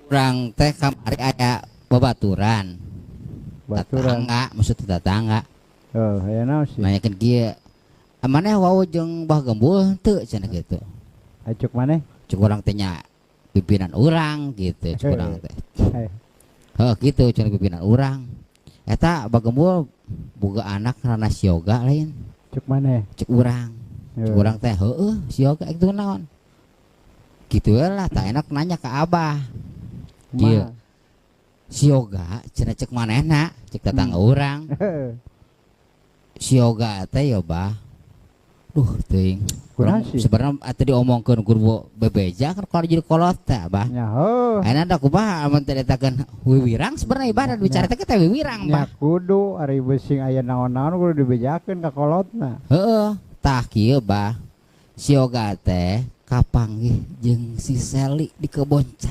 Urang teh kamari aya babaturan. Baturan. Tetangga, maksudnya tetangga. Oh, aya naon sih? Nanyakeun kieu. Maneh wawuh jeung Bah Gembul teu cenah gitu. Acuk maneh? Cek urang teh nya pimpinan urang gitu, cek urang teh. Eh. Heuh gitu cenah pimpinan urang. Eta Bah Gembul boga anak ngaranna si Yoga lain? Cuk maneh? Cek urang. Cek urang teh heueuh si Yoga itu naon. Gitu lah, tak enak nanya ke Abah. Kieu. Si Yoga cenah cek manehna, cek tetangga urang. Si Yoga teh ya Bah. Duh teuing. Kunaon sih? Sebenarnya atuh diomongkeun kudu bebeja kan kalau jadi kolot teh Abah. Nya heuh. Ayeuna da kumaha amun teh dietakeun wiwirang sebenarnya ibarat bicara teh kita wiwirang Nya Bah. Kudu ari besing aya naon-naon kudu dibejakeun ka kolotna. Heeh, tah kieu Bah. Si Yoga teh kapanggih jeung si Seli di kebon cau.